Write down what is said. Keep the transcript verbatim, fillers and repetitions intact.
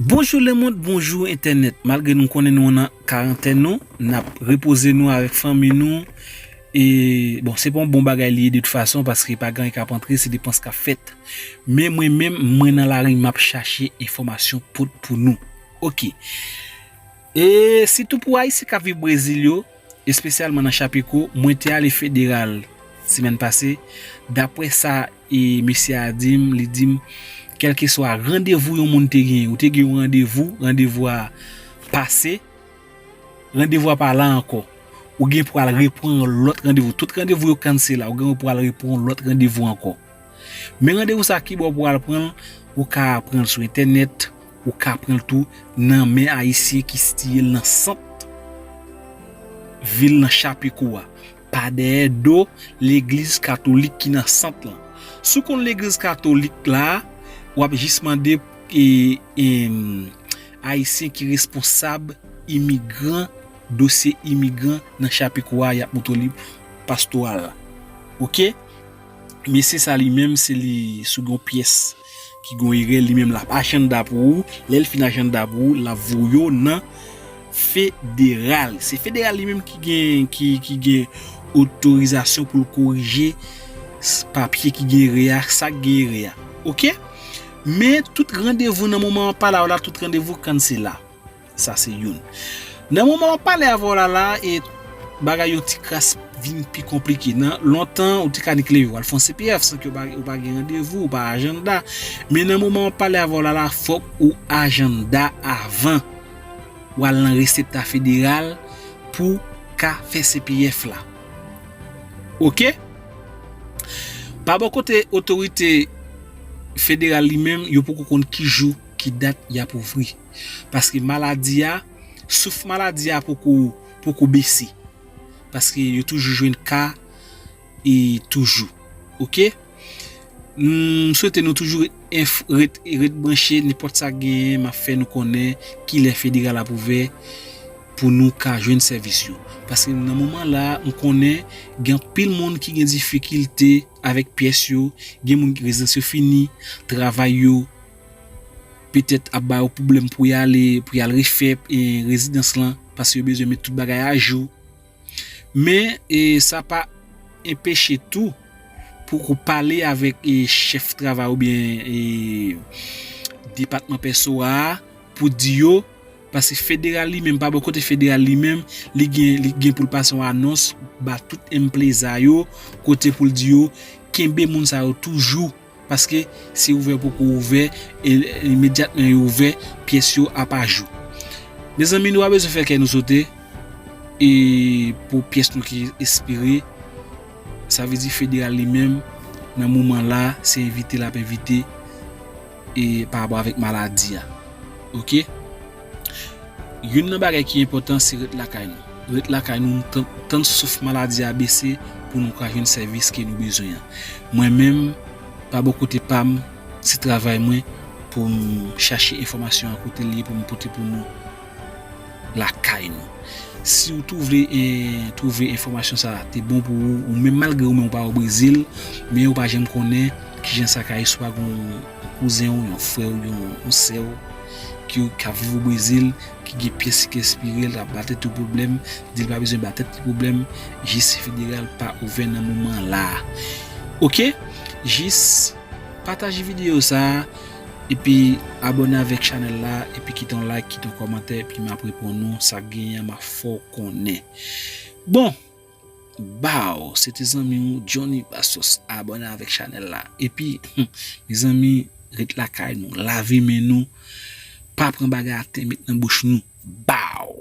Bonjou lemonn, bonjou entènèt. Malgre nou konnen nou nan karantèn nou, n ap repoze nou avèk fanmi nou. E bon, se pa yon bon bagay li ye de tout fason, paske pa gen anyen k ap antre, se depans k ap fèt. Men mwen menm, mwen nan lari, m ap chache enfòmasyon pou, pou nou. Oke. E sitou pou Ayisyen k ap viv Brezil yo, espesyalman nan Chapecó, mwen te ale federal semèn pase. Daprè sa e mesye a di m, li di m, kèlkeswa randevou yon moun te genyen, ou te gen yon randevou, randevou a pase, randevou a pa la ankò. Ou gen pou al repran yon lòt randevou. Tout randevou yo kansela, ou gen pou al repran yon lòt randevou ankò. Men randevou sa, kibò pou al pran l, ou ka pran l sou entènèt, ou ka pran l tou nan men Ayisyen ki sitiye l nan sant vil nan Chapecó a, pa dèyè do legliz katolik ki nan sant lan. Si w konn legliz katolik la, w ap jis mande e, e, Ayisyen ki responsab imigran, dosye imigran nan Chapecó a, y ap montre w li pastoral la. Oke? Mesye sa li menm, se li sou yon pyès ki gon erè, li menm l ap ajanda pou ou. Lè l fin ajanda pou ou, l ap voye w nan federal. Se federal li menm ki gen, ki, ki gen otorizasyon pou l korije s-, papye ki gen erè a, sa k gen erè a. Oke? Men tout randevou nan moman w ap pale avè w la, tout randevou kansela. Sa se youn. Nan moman w ap pale avè w la la, e bagay yon ti kras vin pi konplike. Nan lontan, ou te ka nik leve, w al fè yon C P F san ke w pa, ou pa gen randevou, ou pa ajanda. Men nan moman w ap pale avè w la la, fòk ou ajanda avan. W al nan resepta federal pou ka fè C P F la. Oke? Pa bò kote otorite federal li menm, yo poko konn ki jou, ki dat y ap ouvri. Paske maladi a, souf maladi a poko, poko bese. Paske yo toujou jwenn ka e toujou. Oke? M swete nou toujou enf-, ret, ret branche, nenpòt sa k genyen, m ap fè nou konnen kilè federal ap ouvè pou nou ka jwenn sèvis yo. Paske nan moman la, m konnen gen anpil moun ki gen difikilte avèk pyès yo, gen moun ki rezidans yo fini, travay yo petèt ap ba yo pwoblèm pou y ale, pou y al refè, e, rezidans lan, paske yo bezwen met tout bagay ajou. Men, e, sa pa enpeche tou pou ou pale avèk, e, chèf travay oubyen, e, depatman pèso a pou di yo, paske federal li menm, pa bò kote federal li menm, li gen, li gen pou l pase yon anons ba tout enpleza yo, kote pou l di yo, kenbe moun sa yo toujou, paske se ouvè poko ouvè, e, imedyatman yo ouvè, pyès yo ap ajou. Mezanmi, nou pa bezwen fè kè nou sote, e pou pyès nou ki espire, sa vle di federal li menm, nan moman la, se envite l ap envite, e pa rapò avèk maladi a. Oke? Youn nan bagay ki enpòtan, se ret lakay nou. Ret lakay nou, tann, tann souf maladi a bese pou nou ka jwenn sèvis ke nou bezwen an. Mwen menm, pa bò kote pa m, se travay mwen pou m chache enfòmasyon an kote l ye pou m pote pou nou lakay nou. Si w twouve, e, twouve enfòmasyon sa a te bon pou ou, ou menm malgre ou menm ou pa o Brezil, men ou pa janm konnen kijan sa ka ye, si w pa gen yon kouzen w, yon frè w, yon, yon sè w ki, k ap viv o Brezil, ki gen pyès ki espire l ap ba tèt yo pwoblèm, di l pa bezwen ba tèt li pwoblèm, jis federal pa ouvè nan moman la a. Oke? Jis pataje videyo sa a, epi abòne avèk chanèl la, epi kite yon like, kite yon kòmantè, epi m ap reponn ou, sa k genyen an, m ap fè w konnen. Bon, baw, se te zanmi w Johnny Bassos, abòne avèk chanèl la. Epi, mezanmi, ret lakay nou, lave men nou, pa pran bagay atè met nan bouch nou. Baw!